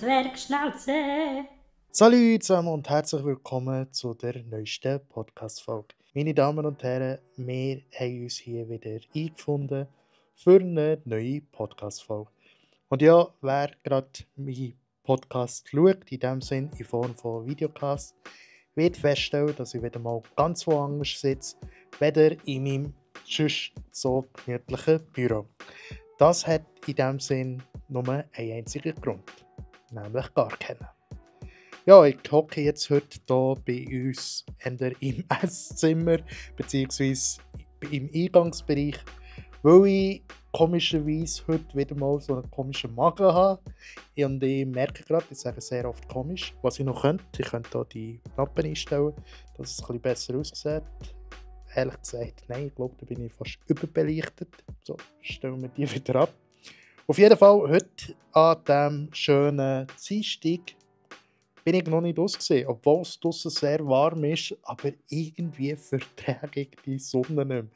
Zwergschnauze. Salut zusammen und herzlich willkommen zu der neuesten Podcast-Folge. Meine Damen und Herren, wir haben uns hier wieder eingefunden für eine neue Podcast-Folge. Und ja, wer gerade meinen Podcast schaut, in dem Sinn in Form von Videocast, wird feststellen, dass ich wieder mal ganz woanders sitze, weder in meinem sonst so gemütlichen Büro. Das hat in dem Sinn nur einen einzigen Grund, nämlich gar keinen. Ja, ich hocke jetzt heute hier bei uns im Esszimmer bzw. im Eingangsbereich, weil ich komischerweise heute wieder mal so einen komischen Magen habe. Und ich merke gerade, ich sage sehr oft komisch, was ich noch könnte. Ich könnte hier die Knappen einstellen, dass es ein bisschen besser aussieht. Ehrlich gesagt, nein, ich glaube, da bin ich fast überbelichtet. So, stellen wir die wieder ab. Auf jeden Fall heute an diesem schönen Dienstag bin ich noch nicht ausgesehen, obwohl es draussen sehr warm ist, aber irgendwie vertrage ich die Sonne nicht mehr.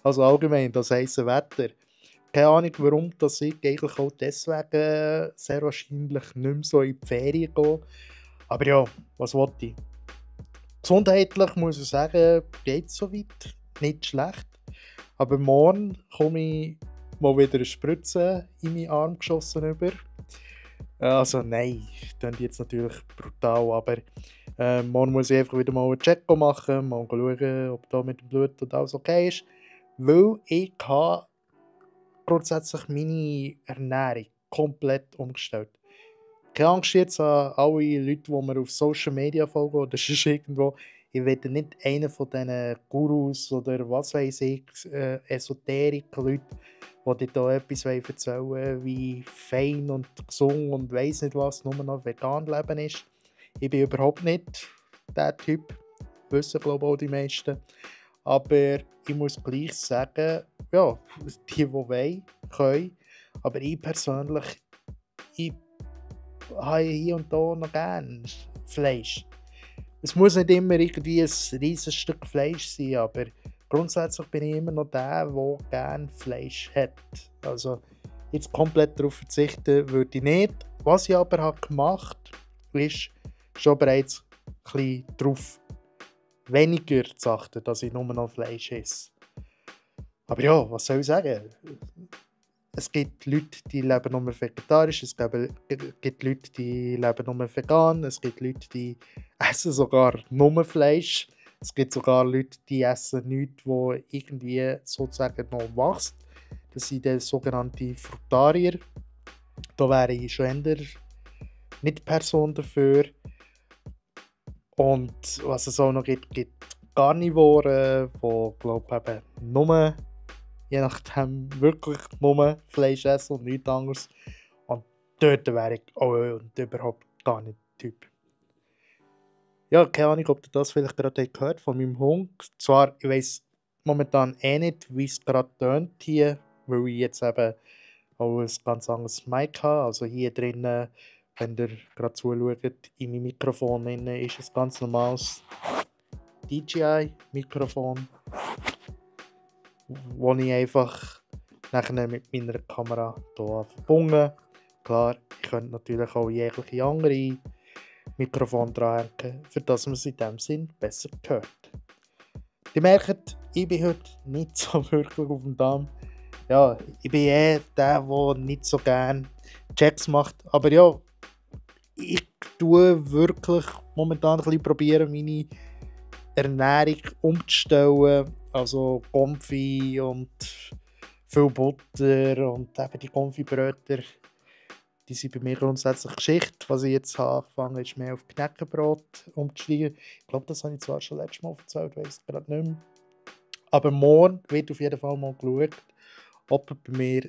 Also allgemein, das heisse Wetter. Keine Ahnung warum, dass ich eigentlich auch deswegen sehr wahrscheinlich nicht mehr so in die Ferien gehe. Aber ja, was wollte ich? Gesundheitlich muss ich sagen, geht es soweit nicht schlecht. Aber morgen komme ich mal wieder eine Spritze in meinen Arm geschossen über. Also nein, das klingt jetzt natürlich brutal, aber morgen muss ich einfach wieder mal einen Check machen, mal schauen, ob da mit dem Blut und alles okay ist. Weil ich habe grundsätzlich meine Ernährung komplett umgestellt. Keine Angst jetzt an alle Leute, die mir auf Social Media folgen oder sonst irgendwo. Ich werde nicht einer von diesen Gurus oder was weiß ich, Esoterik-Leuten, die dir da etwas erzählen wollen, wie fein und gesund und weiss nicht was, nur noch vegan leben ist. Ich bin überhaupt nicht der Typ, wissen glaube ich auch die meisten. Aber ich muss gleich sagen, ja, die wollen, können. Aber ich persönlich, ich habe hier und da noch gerne Fleisch. Es muss nicht immer irgendwie ein riesiges Stück Fleisch sein, aber grundsätzlich bin ich immer noch der gerne Fleisch hat. Also jetzt komplett darauf verzichten würde ich nicht. Was ich aber habe gemacht habe, ist schon bereits ein bisschen darauf weniger zu achten, dass ich nur noch Fleisch esse. Aber ja, was soll ich sagen? Es gibt Leute, die leben nur vegetarisch, es gibt Leute, die leben nur vegan, es gibt Leute, die essen sogar nur Fleisch. Es gibt sogar Leute, die essen nichts, wo irgendwie sozusagen noch wächst. Das sind die sogenannten Frutarier. Da wäre ich schon eher nicht die Person dafür. Und was es auch noch gibt Carnivoren, die glaube ich nur je nachdem wirklich nur Fleisch essen und nichts anderes. Und dort wäre ich und überhaupt gar nicht der Typ. Ja, keine Ahnung, ob ihr das vielleicht gerade gehört von meinem Hund. Zwar, ich weiss momentan nicht, wie es gerade tönt hier, weil ich jetzt eben auch ein ganz anderes Mic habe. Also hier drinnen, wenn ihr gerade zuschaut, in meinem Mikrofon ist ein ganz normales DJI-Mikrofon, wo ich einfach nachher mit meiner Kamera hier verbunden. Klar, ich könnte natürlich auch jegliche andere Mikrofon dranhängen, für das man es in diesem Sinn besser hört. Ihr merkt, ich bin heute nicht so wirklich auf dem Damm. Ja, ich bin der nicht so gerne Checks macht. Aber ja, ich tue wirklich momentan ein bisschen probieren, meine Ernährung umzustellen. Also Konfi und viel Butter und eben die Konfibröter, die sind bei mir grundsätzlich Geschichte. Was ich jetzt habe angefangen ist mehr auf Knäckebrot umzusteigen. Ich glaube, das habe ich zwar schon letztes Mal erzählt, weiss ich gerade nicht mehr. Aber morgen wird auf jeden Fall mal geschaut, ob bei mir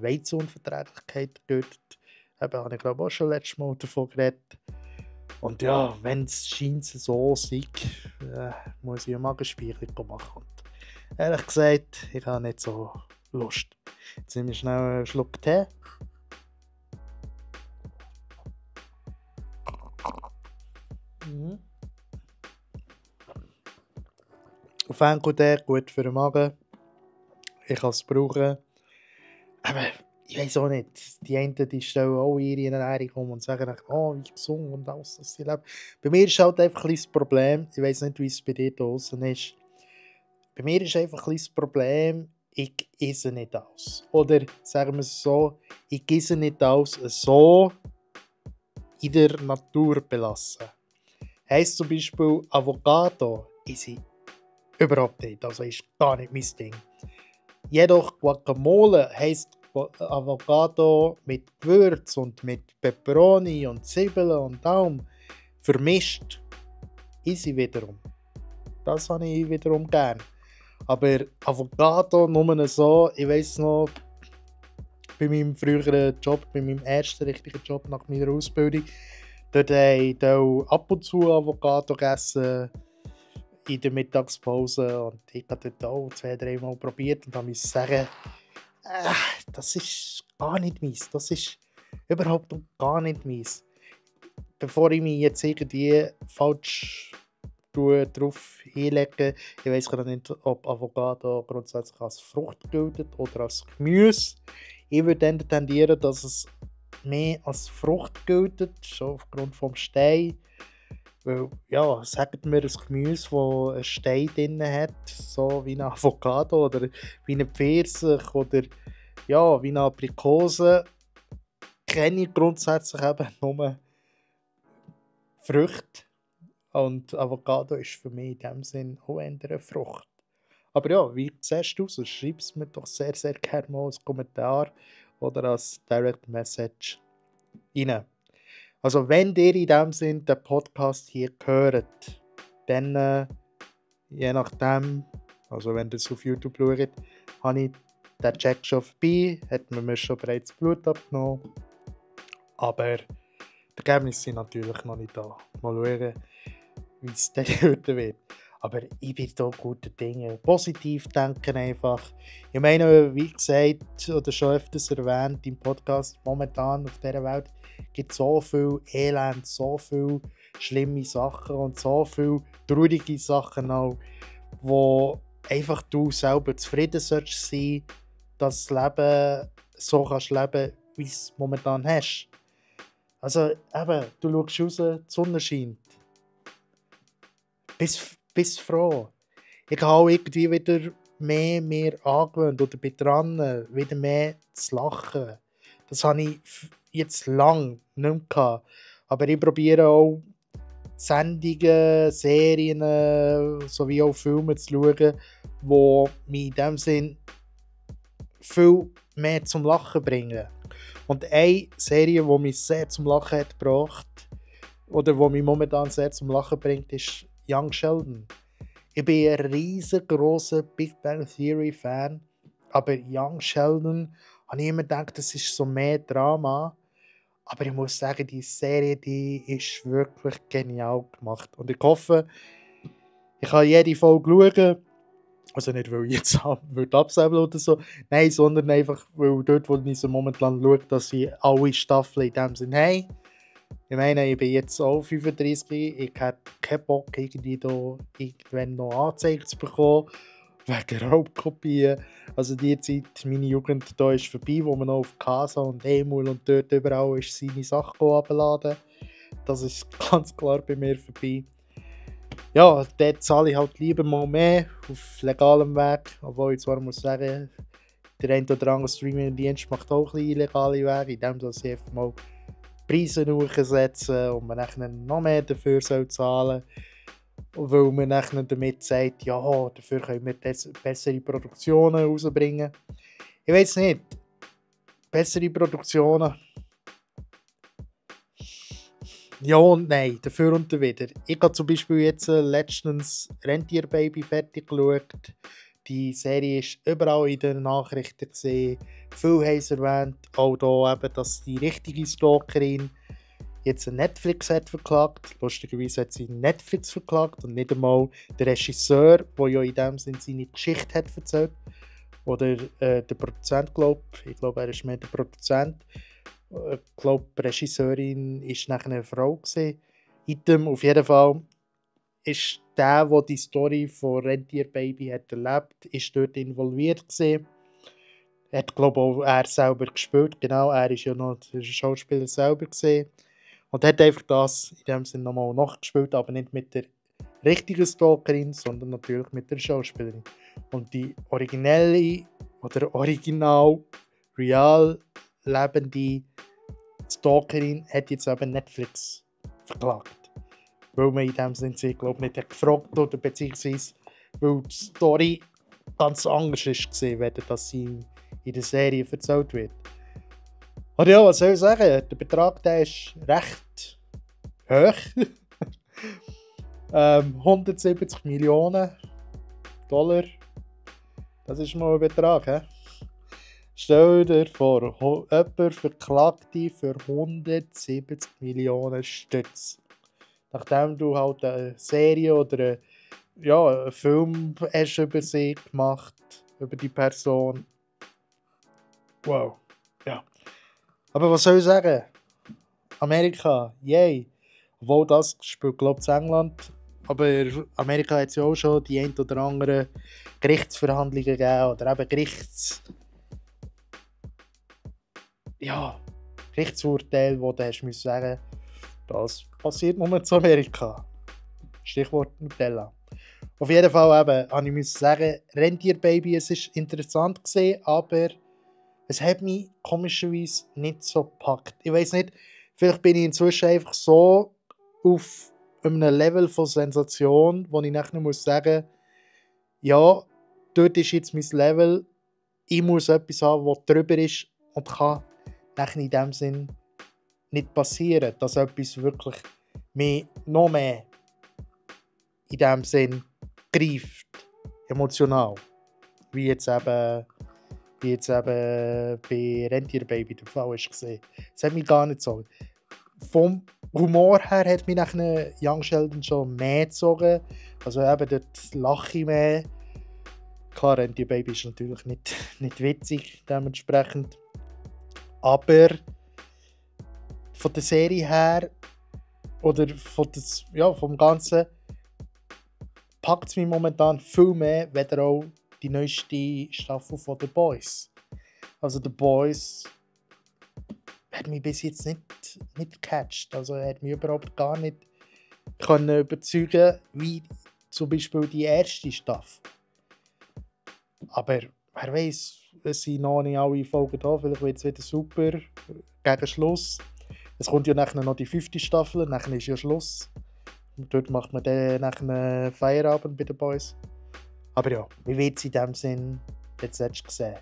Weizenunverträglichkeit gibt. Eben habe ich glaube auch schon letztes Mal davon geredet. Und ja, wenn es scheint so sei, muss ich eine Magenspeicherung machen. Und ehrlich gesagt, ich habe nicht so Lust. Jetzt nehme ich schnell einen Schluck Tee. Auf jeden Fall gut für den Magen. Ich kann es brauchen. Aber ich weiß auch nicht, die einen die stellen auch ihre Ernährung um und sagen dann: «Oh, wie gesund und alles, was sie leben.» Bei mir ist halt einfach ein bisschen das Problem, ich weiß nicht, wie es bei dir da draussen ist. Bei mir ist einfach ein bisschen das Problem, ich esse nicht alles. Oder sagen wir es so, ich esse nicht alles so in der Natur belassen. Heisst zum Beispiel Avocado esse ich überhaupt nicht, also ist gar nicht mein Ding. Jedoch Guacamole heisst Avocado mit Gewürz und mit Peperoni und Zwiebeln und allem vermischt, esse ich wiederum. Das habe ich wiederum gern. Aber Avocado nur so, ich weiss noch, bei meinem früheren Job, bei meinem ersten richtigen Job nach meiner Ausbildung, dort habe ich auch ab und zu Avocado gegessen in der Mittagspause und ich habe dort auch 2-3 Mal probiert und habe müssen sagen, das ist gar nicht meins, das ist überhaupt gar nicht meins. Bevor ich mich jetzt irgendwie falsch drauf einlege, ich weiss gar nicht, ob Avocado grundsätzlich als Frucht gilt oder als Gemüse. Ich würde dann tendieren, dass es mehr als Frucht gilt, schon aufgrund vom Stein. Weil, ja, sagt mir ein Gemüse, das einen Stein drin hat, so wie ein Avocado oder wie eine Pfirsich oder ja, wie eine Aprikose, kenne ich grundsätzlich eben nur Früchte. Und Avocado ist für mich in dem Sinn auch eher eine Frucht. Aber ja, wie siehst du es? Schreib es mir doch sehr, sehr gerne mal als Kommentar oder als Direct Message rein. Also wenn ihr in dem Sinn den Podcast hier hört, dann je nachdem, also wenn ihr es auf YouTube schaut, habe ich den Check schon vorbei, hat man mir schon bereits Blut abgenommen. Aber die Ergebnisse sind natürlich noch nicht da. Mal schauen, wie es dann heute wird. Aber ich bin da guter Dinge. Positiv denken einfach. Ich meine, wie gesagt, oder schon öfters erwähnt im Podcast, momentan auf dieser Welt gibt es so viel Elend, so viele schlimme Sachen und so viele traurige Sachen auch, wo einfach du selber zufrieden sollst sein, dass das Leben so kannst leben, wie du es momentan hast. Also eben, du schaust raus, die Sonne scheint. Bist froh. Ich habe auch irgendwie wieder mehr mir angewöhnt oder bin dran, wieder mehr zu lachen. Das habe ich jetzt lang nicht mehr gehabt. Aber ich probiere auch Sendungen, Serien sowie auch Filme zu schauen, die mich in dem Sinn viel mehr zum Lachen bringen. Und eine Serie, die mich sehr zum Lachen hat gebracht, oder die mich momentan sehr zum Lachen bringt, ist Young Sheldon. Ich bin ein riesengroßer Big Bang Theory Fan, aber Young Sheldon habe ich immer gedacht, das ist so mehr Drama. Aber ich muss sagen, die Serie, die ist wirklich genial gemacht. Und ich hoffe, ich kann jede Folge schauen. Also nicht, weil ich jetzt absäbeln oder so. Nein, sondern einfach, weil dort, wo ich so momentan schaue, dass sie alle Staffeln in dem Sinne haben. Ich meine, ich bin jetzt auch 35, ich habe keinen Bock, irgendwie da irgendwann noch angezeigt zu bekommen, wegen Raubkopien. Also die Zeit, meine Jugend da ist vorbei, wo man noch auf Casa und Emul und dort überall ist seine Sachen herunterladen. Das ist ganz klar bei mir vorbei. Ja, dort zahle ich halt lieber mal mehr auf legalem Weg, obwohl ich zwar muss sagen, der ein oder andere Streaming-Dienst macht auch ein bisschen illegale Wege, indem sie einfach mal Preise hochsetzen und man dann noch mehr dafür zahlen soll, weil man dann damit sagt, ja, dafür können wir bessere Produktionen rausbringen. Ich weiß nicht, bessere Produktionen, ja und nein, dafür und wieder. Ich habe zum Beispiel jetzt letztens Rentierbaby fertig geschaut. Die Serie ist überall in den Nachrichten gesehen. Viele haben es erwähnt, auch da eben, dass die richtige Stalkerin jetzt Netflix hat verklagt. Lustigerweise hat sie Netflix verklagt und nicht einmal der Regisseur, der ja in dem Sinne seine Geschichte hat erzählt. Oder der Produzent, ich glaube, er ist mehr der Produzent. Ich glaube, die Regisseurin war nachher eine Frau gewesen. Item, auf jeden Fall ist der die Story von Rentierbaby hat erlebt, ist dort involviert gewesen. Hat, glaube ich, auch er selber gespielt. Genau, er ist ja noch der Schauspieler selber gesehen. Und hat einfach das in dem Sinne nochmal nachgespielt, aber nicht mit der richtigen Stalkerin, sondern natürlich mit der Schauspielerin. Und die originelle oder original real lebende Stalkerin hat jetzt eben Netflix verklagt. Weil man in dem Sinne sie, glaube ich, nicht hat gefragt oder beziehungsweise weil die Story ganz anders ist gesehen, wenn das sie in der Serie erzählt wird. Und ja, was soll ich sagen? Der Betrag der ist recht hoch. 170 Millionen Dollar. Das ist mal ein Betrag. He? Stell dir vor, jemand verklagt dich für 170 Millionen Stutz. Nachdem du halt eine Serie oder einen Film hast über sie gemacht, über die Person. Wow. Ja. Aber was soll ich sagen? Amerika, yay. Obwohl das spielt, glaube ich, in England. Aber Amerika hat ja auch schon die ein oder anderen Gerichtsverhandlungen gegeben. Oder eben Gerichtsurteile, wo du hast müssen sagen, das passiert nur in Amerika. Stichwort Nutella. Auf jeden Fall eben, habe ich sagen, Rentierbaby, es war interessant gewesen, aber es hat mich komischerweise nicht so gepackt. Ich weiß nicht, vielleicht bin ich inzwischen einfach so auf einem Level von Sensation, wo ich nachher muss sagen, ja, dort ist jetzt mein Level, ich muss etwas haben, was drüber ist und kann nachher in dem Sinn nicht passieren, dass etwas wirklich mich noch mehr in dem Sinn greift, emotional, wie jetzt eben bei Rentierbaby der Fall ist gesehen. Das hat mich gar nicht so. Vom Humor her hat mich nach einem Young Sheldon schon mehr gezogen. Also eben dort lache ich mehr. Klar, Rentierbaby ist natürlich nicht witzig, dementsprechend. Aber von der Serie her oder vom Ganzen packt es mich momentan viel mehr, weder auch die neueste Staffel von The Boys. Also The Boys hat mich bis jetzt nicht gecatcht. Also er hat mich überhaupt gar nicht können überzeugen, wie zum Beispiel die erste Staffel. Aber wer weiß, es sind noch nicht alle Folgen da. Vielleicht wird es wieder super gegen Schluss. Es kommt ja nachher noch die 5. Staffel, nachher ist ja Schluss. Und dort macht man dann nachher Feierabend bei den Boys. Aber ja, wie wird es in dem Sinn jetzt gesehen?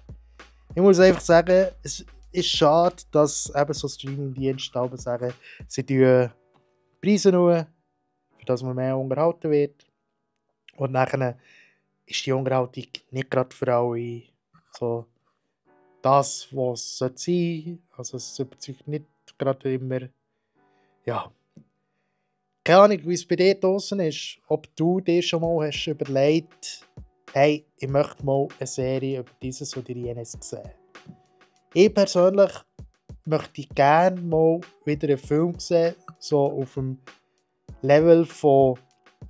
Ich muss einfach sagen, es ist schade, dass eben so Streaming-Dienste sagen, sie tun Preise nur, für dass man mehr unterhalten wird. Und nachher ist die Unterhaltung nicht gerade für alle so das, was es sein sollte. Also es überzeugt nicht gerade immer. Ja. Keine Ahnung, wie es bei dir draussen ist. Ob du dir schon mal hast überlegt, hey, ich möchte mal eine Serie über dieses oder jenes sehen. Ich persönlich möchte gerne mal wieder einen Film sehen, so auf dem Level von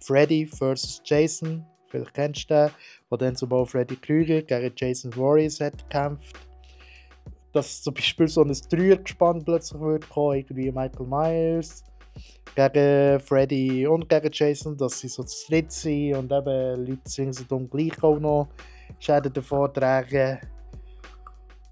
Freddy vs. Jason. Vielleicht kennst du den, wo dann zumal Freddy Krüger gegen Jason Voorhees hat gekämpft. Dass zum Beispiel so ein Dreiergespann plötzlich wird kommen, irgendwie Michael Myers gegen Freddy und gegen Jason, dass sie so zu dritt sind und eben Leute sind dann gleich auch noch Schäden davon tragen.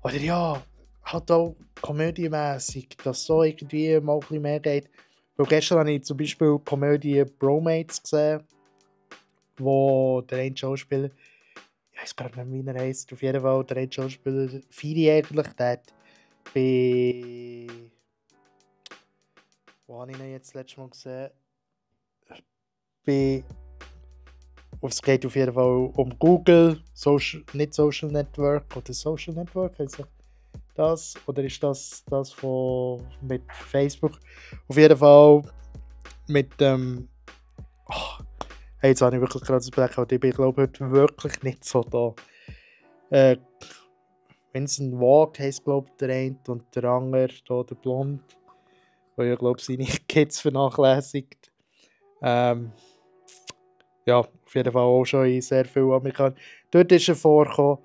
Oder ja, halt auch komödiemässig, dass so irgendwie mal ein bisschen mehr geht. Weil gestern habe ich zum Beispiel die Komödie Bromates gesehen, wo der eine Schauspieler, ich weiß gar nicht mehr, wie er heisst, auf jeden Fall der eine Schauspieler, Firi eigentlich, der hat bei... Wo habe ich ihn jetzt das letzte Mal gesehen? Es geht auf jeden Fall um Google, nicht Social Network oder Social Network, heisst das? Oder ist das mit Facebook? Auf jeden Fall mit dem... Hey, jetzt habe ich wirklich gerade das Blackout. Ich glaube heute wirklich nicht so da. Vincent Walk heisst, glaube ich, der eine und der andere, da, der Blond, der ja, glaube ich, seine Kids vernachlässigt. Ja, auf jeden Fall auch schon in sehr viel Amerikanern. Dort ist er vorgekommen.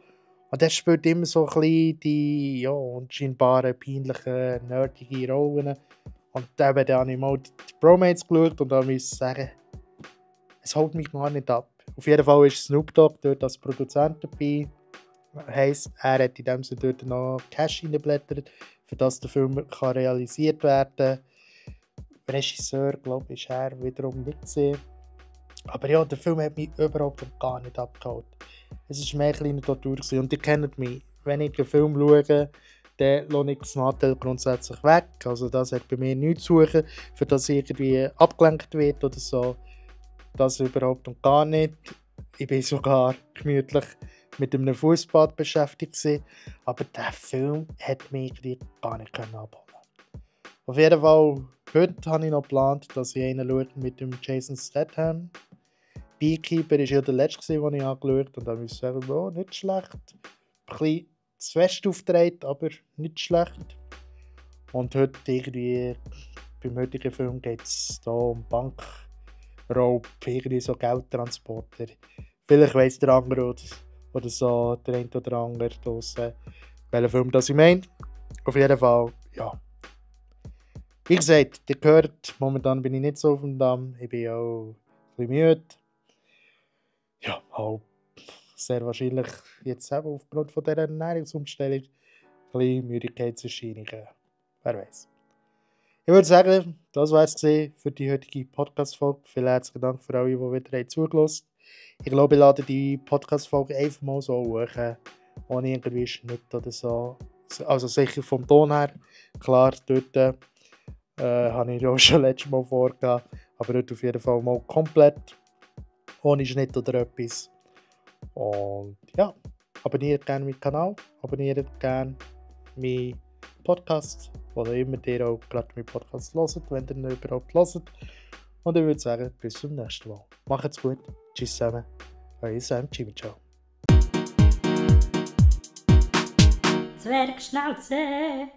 Und der spielt immer so ein bisschen die unscheinbaren, peinlichen, nerdige Rollen. Und eben, da habe ich mal die Bromance geschaut und da muss ich sagen, es holt mich gar nicht ab. Auf jeden Fall ist Snoop Dogg dort als Produzent dabei. Heisst, er hat in dem Sinne dort noch Cash reingeblättert, für das der Film kann realisiert werden kann. Regisseur, glaube ich, ist er wiederum nicht gesehen. Aber ja, der Film hat mich überhaupt gar nicht abgeholt. Es war mehr eine kleine Tortur. Und ihr kennt mich. Wenn ich einen Film schaue, dann lasse ich das Nadel grundsätzlich weg. Also das hat bei mir nichts zu suchen, für das irgendwie abgelenkt wird oder so. Das überhaupt und gar nicht. Ich war sogar gemütlich mit einem Fußbad beschäftigt gewesen, aber der Film hat mich irgendwie gar nicht abholen. Auf jeden Fall, heute habe ich noch geplant, dass ich einen schaue mit dem Jason Statham. Beekeeper war ja der letzte, den ich angeschaut habe, und da muss ich sagen, oh, nicht schlecht. Ein bisschen zu fest aufgetragen, aber nicht schlecht. Und heute irgendwie, beim heutigen Film geht es hier um Bankraub, irgendwie so Geldtransporter. Vielleicht weiss der andere oder so, der eine oder andere draussen, welchen Film das ich meine. Auf jeden Fall, ja. Wie gesagt, ihr hört, momentan bin ich nicht so auf dem Damm. Ich bin auch ein bisschen müde. Ja, halt sehr wahrscheinlich jetzt eben aufgrund von dieser Ernährungsumstellung ein bisschen Müdigkeitserscheinungen. Wer weiß. Ich würde sagen, das war es für die heutige Podcast-Folge. Vielen herzlichen Dank für alle, die wieder zugelassen haben. Ich glaube, ich lade die Podcast-Folge einfach mal so hoch, ohne irgendwie Schnitt oder so. Also sicher vom Ton her. Klar, dort habe ich auch schon letztes Mal vorgehabt, aber dort auf jeden Fall mal komplett ohne Schnitt oder etwas. Und ja, abonniert gerne meinen Kanal, abonniert gerne meinen Podcast, oder immer ihr auch gerade meinen Podcast hört, wenn ihr ihn überhaupt hört. Und ich würde sagen, bis zum nächsten Mal. Macht's gut, tschüss zusammen, euer Sam, Jimmy, ciao. Zwergschnauze.